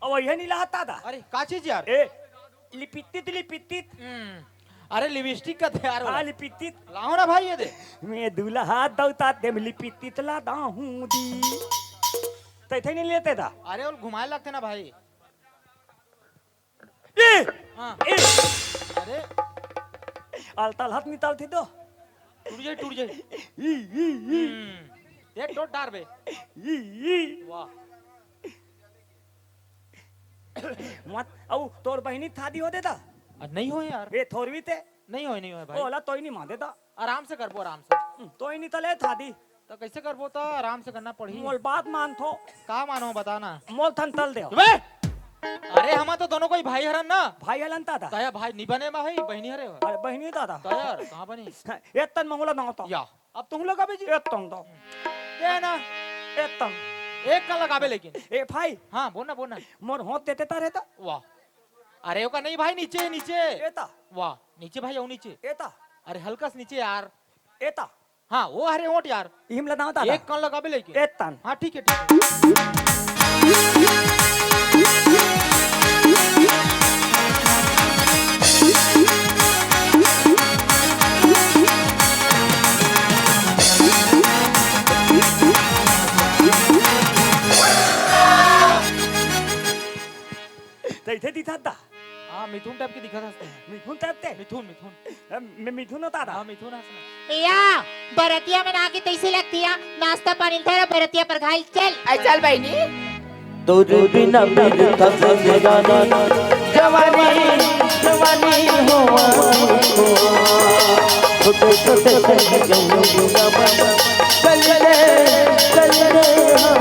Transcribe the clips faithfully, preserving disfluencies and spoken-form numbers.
ओहे नहीं लाता दा। अरे का चीज यार? ए, लिपित्तित, लिपित्तित। हम्म। अरे लिपस्टिक का थे यार हाँ, वाला। लिपित्तित। लाओ ना भाई ये दे। मैं दूल्हा दौता दे लिपित्तित ला दाहूं दी। तैथे नहीं लेते दा। अरे वो घुमाए लगते ना भाई। ए! हाँ। ए! अरे। अलता हाथ निकाल थे दो। टूट जाए, टूट जाए। ई, ई, ई। हम्म। ये टोट डार बे। ई, ई। वाह। मत, अउ तोर बहिनी थादी हो देता? आ, नहीं हो यार। ए, थोरवी ते? नहीं हो, नहीं हो भाई। ओला तोई नहीं मार देता। आराम से करबो, आराम से। हम्म, तोई नहीं तले थादी। तो कैसे करबो? तो आराम से करना पड़ही। मोल बात मान थो। का मानो, बता ना। मोल थन तल दे। बे! अरे, हमा तो दोनों कोई भाई हरन ना। भाई हलन ता दा। तया भाई नहीं बने मा भाई, बहिनी हरे हो। अरे, बहिनी ता दा। तो यार, कहाँ बनी? एतन मंगोला ना होता। या, अब तुम लगाबे जी। एतन दो। दे ना। एतन। एक का लगाबे लेकिन। ए भाई। हाँ, बोल ना, बोल ना। मोर होत देते ता रहता। वाह। अरे, ओका नहीं भाई, नीचे, नीचे। एता। वाह, नीचे भाई, आओ नीचे। एता। अरे, हल्का से नीचे यार। एता। हाँ, वो हरे ओट यार। इम लदाओ दादा। एक कान लगाबे लेके। एतन। हाँ, ठीक है, ठीक है। तैथे दिखत दा। हाँ, मिथुन टाइप के दिखत हस। मिथुन टाइप ते? मिथुन, मिथुन। ए, मैं मिथुन होता दा। हाँ, मिथुन हस ना। या, बरतिया मन आके तैसे लगतिया, नाश्ता पानी धर, बरतिया पर घाल, चल। आई चल बहिनी। तोरे बिना बिरथा जिंदगानी, जवानी, जवानी हो। छोटे छोटे कर जऊं, चल रे, चल रे हम।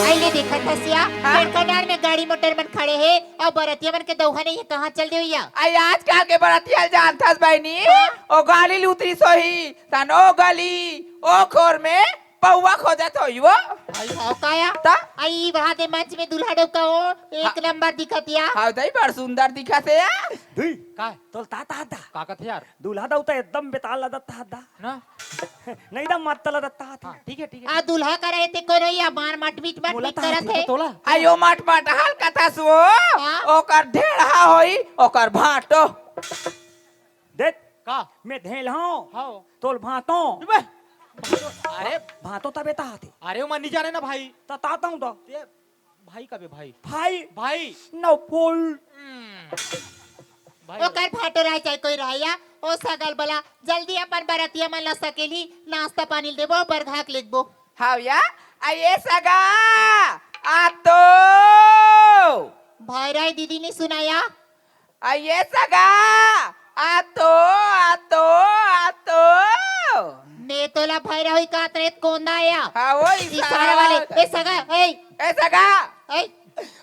आइले देखत हस या, हाँ। बड़का डांड़ में गाड़ी मोटर मन खड़े हे, अउ बरतिया मन के दउहा नहीं हे, कहाँ चल देवइया? आई आजकल के बरतिया ल जानथस बहिनी, हाँ। ओ गाली लुतरी सोही, तन ओ गली, ओ खोर में पौवा खोजत होई वो। आई हो काया? त? आई वहाँ दे मंच में दूल्हा डौका हो, एक हाँ। नंबर दिखत या। हाँ, दई बड़ सुंदर दिखत हे या। धुई। का? तोल ता ता दा। का कथे यार? दूल्हा दौता एकदम बेताल लदत ता दा। ना। नहीं दा मत लदत ता। हाँ, ठीक है, ठीक है। आ दूल्हा करे ते कोनो या मार मट बीट मट बोला बीट ता करत हाथ हे। तोला। आयो मट मट हाल कथा सो। हाँ। ओकर ढेढ़ा होई, ओकर भाटो। देख, का? मैं ढेल हूँ। हाँ। तोल भातो। बे, भातो, अरे। भातो तबे ता हाथे। अरे, मैं नहीं जाने ना भाई। ता ता ताऊ तो। ये भाई का बे भाई? भाई। भाई। No fool। हम्म। भाई। ओकर भाटो रहे चाहे कोई रहे या, ओ सगल बला, जल्दी अपन बरतिया मन ला सकेली, नाश्ता पानी देबो, बरघाक लेगबो। हाव या, आ ये सगा, आ तो। भाई राय दीदी नहीं सुनाया? आ ये सगा, आ तो, आ तो, आ तो। ने तोला भैरा होई कात रे कोंदा या। हाँ, वो इशारा इशारा वाले। वाला। ए सगा, ए। ए सगा। ए।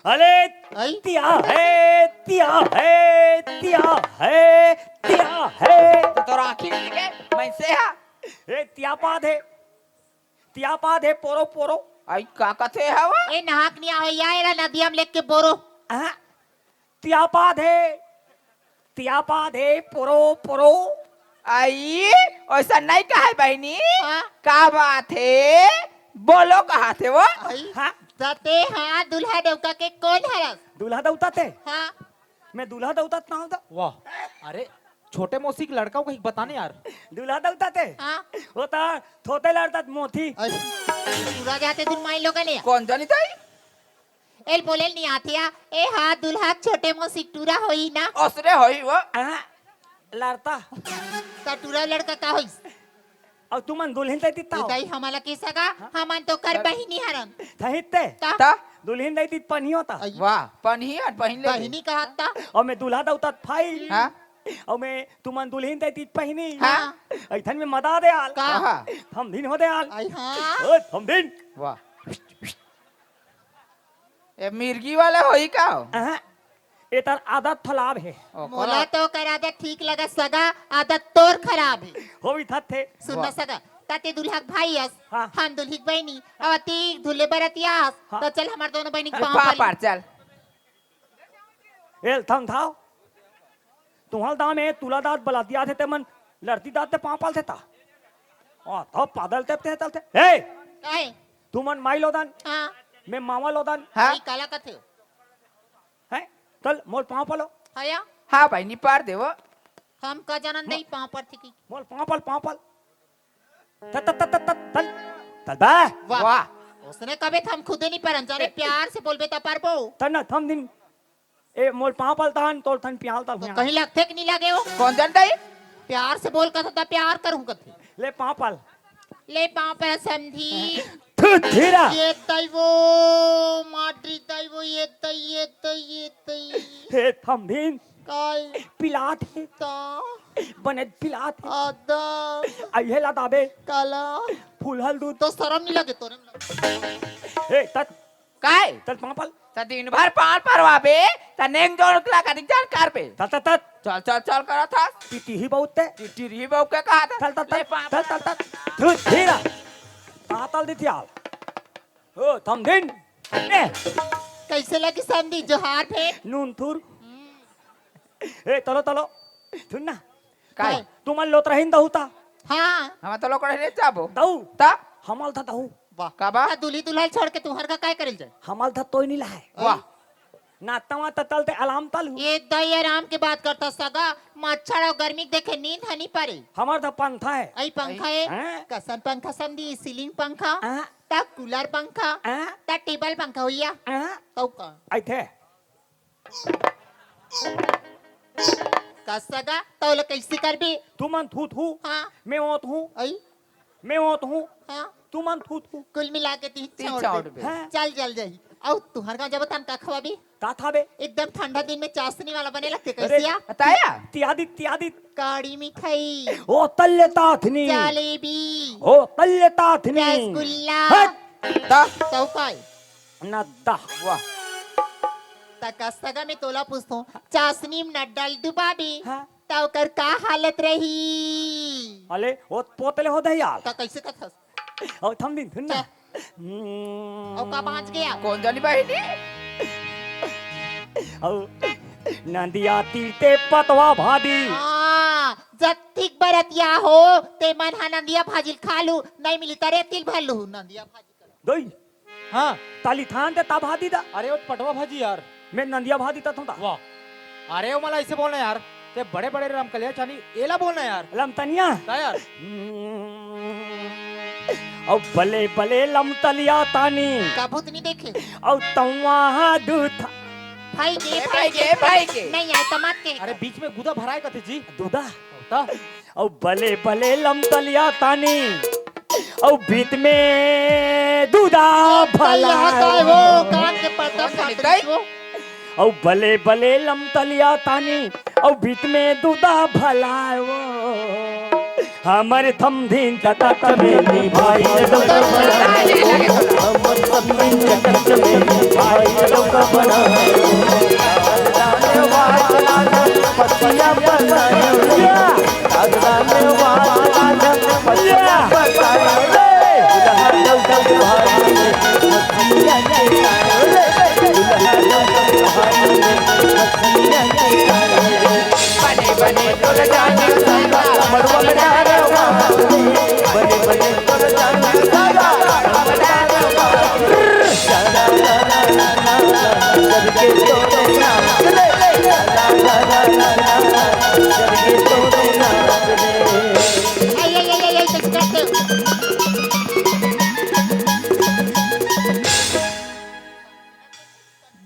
अरे, आई? तिया है, तिया है, तिया है, तिया है। तो तोरा आँखी नहीं के, मैं से हा। ए, तिया पाद है। तिया पाद है, पोरो, पोरो। आई, का कथे हवा? ए, नहाक नहीं आवे, या एला नदिया में लेके बोरो। हाँ। तिया पाद हे, तिया पाद हे, पोरो, पोरो। आई, ऐसा नहीं कहे बहिनी। हाँ। का बात हे? बोलो कहा थे वो? आई, हाँ। जाते हाँ, दूल्हा डौका के कौन हरस? दूल्हा दौता थे? हाँ। मैं दूल्हा दौता ना होता। वाह, अरे, छोटे मौसी के लड़का को कहीं बताने यार। दूल्हा दौता थे? हाँ। होता, थोते लड़ता मोथी। आई, पूरा जाते तुम माई लोगन या। कौन जानी ताई? एल बोलेल नहीं आतिया, ए हा दूल्हा छोटे मौसी टूरा होई ना। ओसरे होई वो। हाँ, लड़ता। त टूरा लड़का का होई? अउ तुमन दुल्हिन दई दिता। ए दई, हमला के सगा, हमन तो कर बहिनी हरन। थहित ते? ता? ता? दुल्हिन दई दित पनियो ता। अई। वाह, पनिया, पहिन ले। बहिनी कहा ता? अउ मैं दूल्हा दऊ ता फाई। हाँ। अउ मैं तुमन दुल्हिन दई दित पहिनी। हाँ। अइथन में मदा दे आल। का? हाँ। थमधिन हो दे आल। अई हाँ। ओ, थमधिन। वाह। ए मिर्गी वाला होई का? अहाँ, एतर आदत खराब हे। ओ, मोला खराब। तो ओकर आदत ठीक लगा सगा, आदत तोर खराब हे। होई थथे। सुन ना वाह। सगा, ता ते दुल्हा के भाई अस, हाँ। हम दुल्ही के बहिनी, अउ अतिक धुले बरतिया अस, हाँ। तो चल हमर दोनों बहिनी के ए, पाँव पा परी। पार, चल। एल थम थाव। तुहल दाम ए, तुला दात बलातिया थे, ते मन लड़ती दात ते पाँव पाल थे ता। आ, तो पादल ते, ते, तल ते। ए! काहे? तुमन माई लोदन, हाँ। मैं मामा लोदन। हाँ। ई काला कथे? हैं? तल मोर पाँव पालो। हया? हाँ भाई, निपार देवो। हम का जानन दई पाँव पर थी की। मोर पाँव पाल, पाँव पाल। तल, तल, तल, तल, तल, तल, तल बे। वाह। वाह। उसने कबे थम खुदे नहीं परन, जाने ए, प्यार से बोलबे त परबो। तन ना, थम दिन। ए, मोर पाँव पाल तहन, तोर थन प्याल तल तो हुआ। कहीं लगथे कि नहीं लगे हो? कौन जानता है? प्यार से बोल कथा, प्यार करूं कथे। ले पाँव पाल। ले पाँव पर समधी। थू, धीरा। ये तई वो, माटरी तई वो, ये तई, ये तई, ये तई। हे थमधिन। काय? पिलात हे। ता? बने पिलात हे। आदा। अइहे ला दाबे। काला? फूल हल दूध। तो शरम नहीं लगे तोरे में? हे, तत। काय? चल, पाँव पाल। त दिन भर पाँव परवाबे, त नेंग जोड़ उतला का दिग्जान करबे। चल, चल, चल। चल, चल, चल करत हस। टिटिही बहुत ते। टिटिही बहुत के कहा था? चल, चल, ले चल, पाँव चल, चल, चल। धुर, धीरा। पातल दिथियाल। हो, थमधिन। ए। कैसे लगी समधी जोहार फे? नून थुर। ए, तलो, तलो। सुन ना। काय? तुमन लोतरहिन दहू ता? हाँ। हम तो लोग रहे जाबो। दऊ। ता? हमल था दऊ। वाह। का बा? ता दुल्ही दुल्हन छोड़ के तुहर का काय करेल जाए? हमल था तोय नहीं लहाय। वाह। ना तवा ततल ते आलाम तल हूँ। ये दई आराम के बात करता सगा, मच्छर अउ गर्मी के देखे नींद ह नहीं पारे। हमर था पंखा है। अई पंखा है? हाँ। कसन पंखा समधी? सीलिंग पंखा? हाँ। ता कूलर पंखा? हाँ। ता टेबल पंखा होइया? हाँ। तऊ का? अइथे। का सगा, तौ ले कैसे करबे? तुमन थू थू, हाँ। मैं ओत हूँ। अई? मैं ओत हूँ। हाँ। तुमन थू थू। कुल मिला के तीन तीन छोड़ दे। छोड़ दे। हाँ। चल जल जाही। अउ तुहर गाँव जब तन का खवाबे? का खाबे? एकदम ठंडा दिन में चाशनी वाला बने लगथे, अरे, कैसिया? बताया? तियादी, तियादी। काड़ी मिठाई। ओ तल्ले ताथनी। जलेबी। ओ तल्ले ताथनी। रसगुल्ला। हट। ता? तौ काय? नद्दा। वाह। त का सगा में तोला पूछथों, चाशनी में नड्डा ल डुबाबे, हाँ। त ओकर का हालत रही? अले, वो पोतले हो दही यार। त कैसे कथस? अउ थम दिन, सुन ना। चा- हम्म। अउ का बाँच गया? कौन जानी बहिनी? अउ नदिया तीर ते पतवा भादी। हाँ, जत्तिक बरतिया हो, ते मन हा नदिया भाजिल खा लू, नहीं मिली तरे तिल भर लू, नदिया भाजिल। दई। हाँ। ताली थान ते ता भादी दा। अरे वो पटवा भाजी यार। मैं नंदिया भादी ता थों ता। वाह। अरे वो मला ऐसे बोलना यार। ते बड़े बड़े रमकलिया चानी एला बोलना यार। लमतनिया। का यार? हम्म। अउ बले बले लमतलिया तानी। का भूत नहीं देखे? अउ तवा हा दूथा। भाई के, ए भाई भाई के, के, भाई के। नहीं आए तो मत के। अरे बीच में गुदा भराए कथे जी। दूधा? ता? अउ बले बले लमतलिया तानी, अउ भीत में दूधा भला। यहाँ का है वो, कान के पर्दा फाट रही वो। अउ बले बले लमतलिया तानी, अउ भीत में दूधा भला वो। हमर थमधिन चटक में निभाई डोकर बना। हमर थमधिन चटक में निभाई डोकर बना। पतिया बना।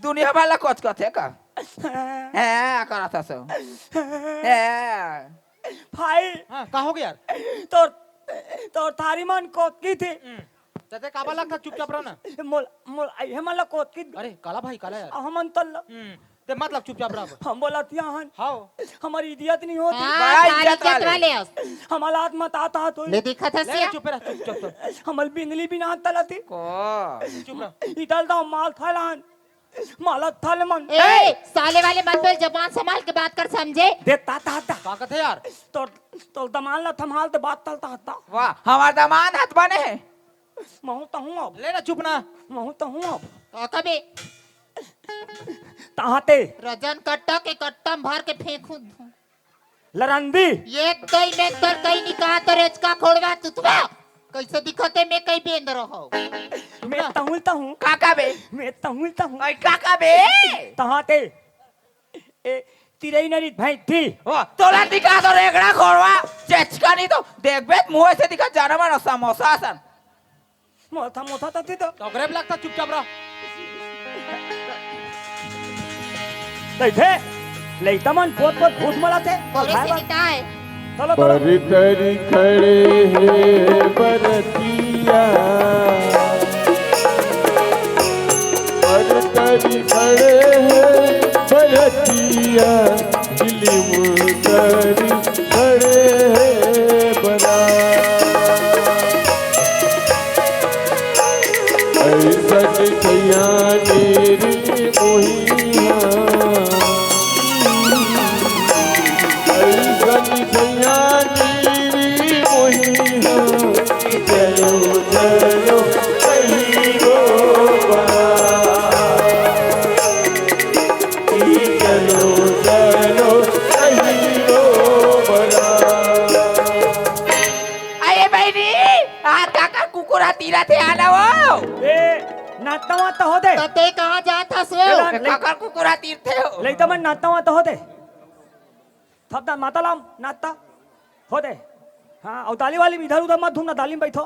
दुनिया वाला कच कच है का? हैं, करत हस। हैं। भाई। हाँ, का हो गया यार? तोर तोर थारी मन कोतकी थे। हम्म। त ते काबर लगथा, चुपचाप रह ना। मोल, मोल, आई हे मन ला कोतकी। अरे, काला भाई, काला यार। हमन तल। हम्म। ते मतलब चुपचाप रह। हम बोलत हन। हाँ। हमर इज्जत नहीं होती। हाँ, बड़ा इज्जत वाले। हमार लात मत आता तो। ले दिखत हस ले, या? चुप रह, चुप, चुप, चुप। हमर बिंदली बिना तलती। को? चुप रह। इटल दा माल थालान। मालक थाले मन। ए, साले वाले मत बोल, जबान संभाल के बात कर, समझे? दे ता, ता, ता। का कथे यार? तोर, तोर दमान ला थमाल ते बात तल ता, ता। वाह, हमार दमान हाथ बने हे। महूं तो हूं अब। ले ना, चुप ना। महूं तो हूं अब। का कबे? ताहते। रजन कट्टा के कट्टा में भर के फेंकूं। लरंदी। ये दई में तर कहीं निकाल तर एचका खोड़वा तुतवा। कैसे दिखते मैं कहीं बेंद रहो। मैं तहुल तहूं। काका बे। मैं तहुल तहूं। ओए काका बे। तहाते। ए, तिरई नरी भैंठी। ओ, तोला दिखा दो रेगड़ा खोड़वा। चेचका नहीं तो देख बे, मुंह से दिखा जाना मानो समोसा सन। मोथा, मोथा तती तो। तो ग्रेप लगता, चुपचाप रह। तैथे, लइका मन पोत पोत भूत मलाथे। तोरे से निकाय। चलो, चलो। पर तरी खड़े हे बरतिया, पर तरी खड़े हे बरतिया, दिल मुंदरी खड़े हे बना। ऐसन सयानी री मोहिया, ऐसन सयानी री मोहिया, चलो, चलो, कहीं रो बना। चलो, चलो, कहीं रो बना। अरे बहिनी, आज काकर कुकुर ह तीरत हे, आना वो। ए, नाता वाता हो दे। त ते कहाँ जात हस वो? ए, ले- काकर कुकुर ह तीरत हे हो। लइका मन नाता वाता हो दे। थप दा माता लाम, नाता हो दे। हाँ, अउ दाली वाली इधर उधर मत घूमना, दाली में बैठो।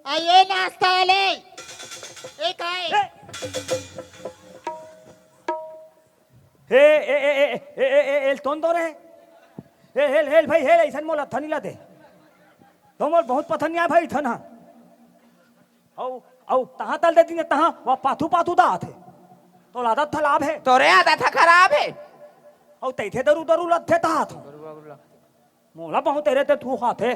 आ, ये नाश्ता वाले। ए, काय? ए। हे, ए, ए, एल तोन दो रे। ए, हेल, हेल भाई, हेल, ऐसन मोला थनी ला दे। तो मोल बहुत पथन नहीं आय भाई, थन हा। अउ, अउ, तहाँ तल दे दिन, तहाँ, वह पाथू, पाथू दा आथे। तो आदत था लाभ है। तोरे आदत था खराब है। अउ, तैथे दरू, दरू लथे तहाँ था। मोला बहुत तेरे ते थू खाथे।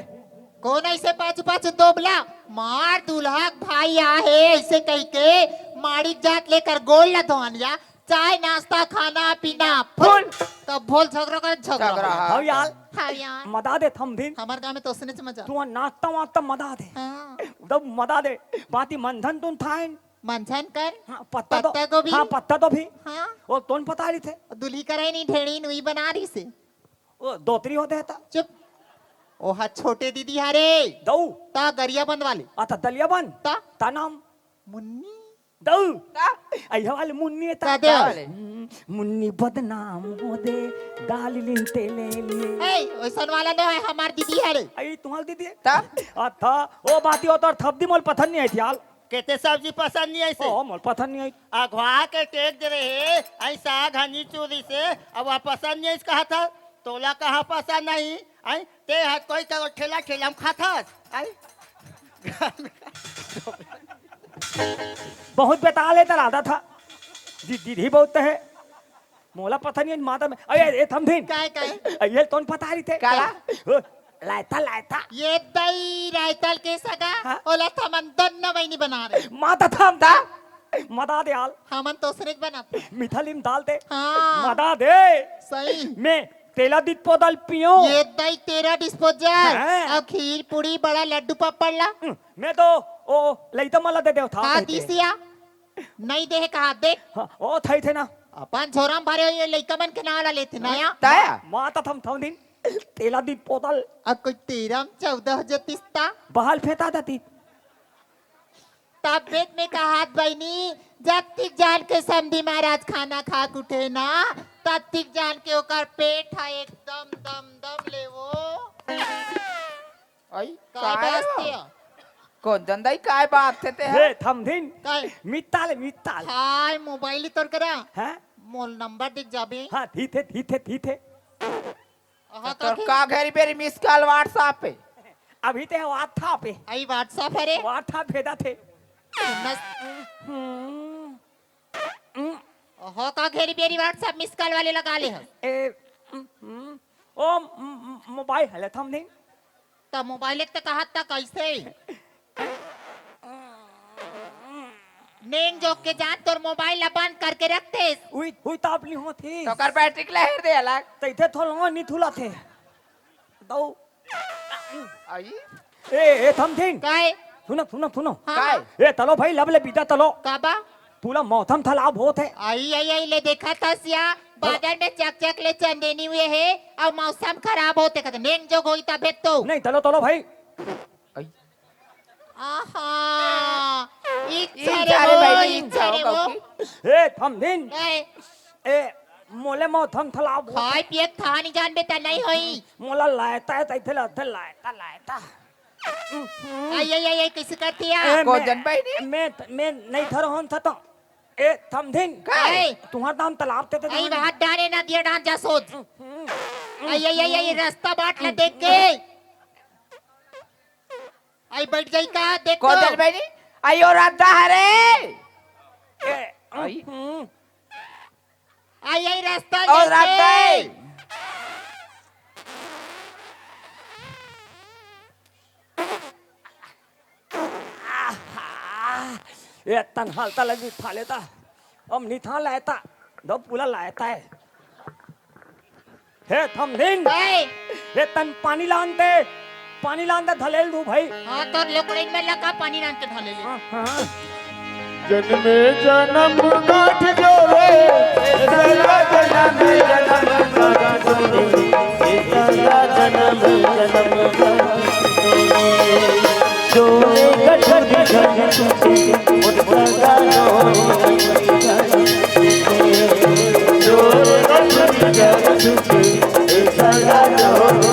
कौन ऐसे पाछू पाछू दोबला? मार दुल्हा के भाई आहे ऐसे कहिके माड़िक जात लेकर गोल ला धोनिया, चाय नाश्ता खाना पीना फुल। फुल। तब भोल झगड़ा कर झगड़ा। झगड़ा, हाँ। हव यार। हव यार। मदा दे थमधिन। हमार गाँव में तो उसने से मजा। तू नाश्ता वास्ता मदा दे। हाँ। एकदम मदा दे। बाती मंथन तुन थाइन। मंथन कर। हाँ, पत्ता तो। पत्ता गोभी। हाँ, पत्ता तो भी। हाँ। वो तोन पता रही थे। दुल्ही करे नहीं ढेड़ी नुई बना रही से। ओ, दोतरी होते है ता। चुप। ओहा छोटे दीदी हरे। दऊ। ता गरिया बंद वाले। आ, ता दलिया बंद। ता? ता नाम? मुन्नी। दऊ। ता? आई हवाले मुन्नी है ता। ता दे। हम्म, मुन्नी बदनाम हो दे, डाल लिन ते ले लिए। ए, वैसन वाला नो है, हमार दीदी हरे। आई तुम्हार दीदी है? ता? आ, था। ओ बाती हो तो थप दी मोल पथन नहीं आई थी हाल। केते सब्जी पसंद नहीं आइसे? ओ, मोर पसंद नहीं आई। अघवा के टेक दे रहे, आई साग हनी चूरी से, अब वह पसंद नहीं आइस कहा था, तोला कहाँ पसंद नहीं? आई, ते हर कोई का ठेला, ठेला में खाता, आई। बहुत बेताल है तेरा आदत था। जी, जी, ही बहुत है। मोला पता नहीं, माता में, अरे, ए, थमधिन। काय, काय? अरे, ये तोन पता रही थे। काला? ओ, लायता, लायता। ये दई रायतल के सगा, हाँ? ओला थमन दन्ना बहिनी बना रहे। माता थम दा। मदा दे आल। हमन तो सरेज बनाते। मीठा लीम डाल दे। हाँ। मदा दे। सही। मैं तेला दित पोदल पियो। ये दई तेरा डिस्पोजल। हाँ। अब खीर पूरी बड़ा लड्डू पापड़ ला। हम्म, मैं तो, ओ, लइता मला दे देव था हाँ, कहते। दिसिया। नहीं दे कहा, देख। हाँ, ओ, थाई थे ना। अपन झोरा में भरे हुए लइका मन के नाम ला लेथे ना या। ताया। माता थम थम दिन, तेला दिन पोतल। अब कोई तेरह में चौदह जो तिस्ता। बहाल फेंता जाती। तब बेद में कहात बहिनी, जब तिक जान के समधी महाराज खाना खा के उठे ना, तब तिक जान के ओकर पेट है एकदम दम दम ले वो। आई, काय काय बात हो? ते? कौन जन दाई काय बात थे ते हे, है? थमधिन। काय? मित्ताल, मित्ताल। हाय, मोबाइल ही तोर करा। हैं? मोल नंबर दिख जाबे। हाँ, ठीक है, ठीक है, ठीक है। आहा, तो तोर काकी। का घरी बेरी मिस कॉल WhatsApp पे? अभी ते WhatsApp पे। अई WhatsApp हरे। WhatsApp भेजा थे। नस- हम्म। हम्म। हो का घेरी बेरी WhatsApp miss call वाले लगा ले हस। ए, हम्म, हम्म। ओ, म-, म-, mobile हले थम नहीं। त mobile एक त कहत त कैसे? नेंग जोग के जान तोर mobile ला बंद करके रखतेस। उई, उई ताप नहीं होत ही। तो कर battery के लहर दे अलग। तैथे थोड़ा नहीं थुला थे। दो। आई? ए, ए, थमथिन। काय? सुनो, सुनो, सुनो। हाँ। काय? ए, तलो भाई, लब ले बीजा तलो। काबा? पूरा मौसम थलाब होत हे। आई, आई, आई, ले देखा था सिया, बाजार में चक चक ले चंदेनी हुए हे, अउ मौसम खराब होत हे, कहते नेंग जोग होई तबे तो। नहीं, तलो, तलो भाई। आई। आहा, ई इच्छा रे इच्छा रे वो, भाई, इच्छा रे इच्छा वो। कौकी। ए, थमथिन। ए। ए, मोले मौसम थलाब होत हे। खाए पिए के था नहीं जानबे त नहीं होई। मोला लायता हे, तैथे लगथे लायता, लायता। आई, आई, आई, आई, कैसे करती है? ए, को मैं, जन पाई नहीं? मैं, मैं नहीं थर होन था तो। ए, थमथिन। काय? तुहर दाम तालाब ते, ते आई दाम। बात डाले ना दिया डांस जा सोच। आई, आई, आई, आई, रास्ता बाट ला देख के। आई बैठ जाई का, देख को तो। जन पाई नहीं? आई ओ रास्ता हरे। ए, आई। हम्म। आई, आई, रास्ता और लेके। रास्ता है। आहा, ए तन हालता लगी था लेता। अब निथा लायता, दो पूला लायता है। हे थमदिन। ए। हे तन पानी लानते, पानी लानते धलेल दू भाई। हाँ, तो लोकड़िन में लगा पानी लानते धलेल। हाँ, हाँ। जन्म जन्म गांठ जोड़े, सदा जन्म जन्म गांठ जोड़े, सदा जन्म जन्म गांठ जोड़े। जोड़े गठरी गठरी, मुझ सदा जोड़े। जोड़े गठरी गठरी, सदा जोड़े।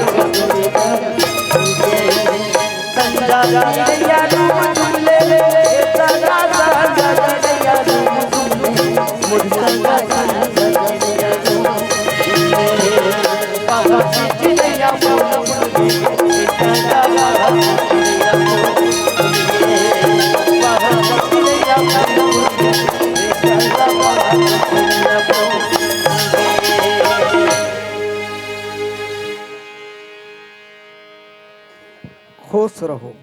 खुश रहो।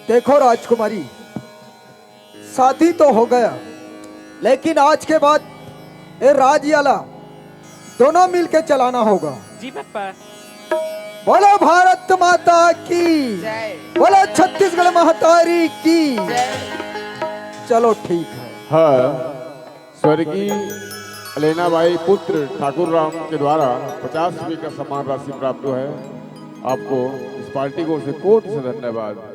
देखो राजकुमारी, शादी तो हो गया, लेकिन आज के बाद ये राज याला दोनों मिलके चलाना होगा। जी पापा। बोलो भारत माता की जय। बोलो छत्तीसगढ़ महतारी की जय। चलो ठीक है। हाँ, स्वर्गीय अलेना बाई पुत्र ठाकुर राम के द्वारा पचास रुपये का सम्मान राशि प्राप्त हुआ है। आपको इस पार्टी को से कोटि से धन्यवाद।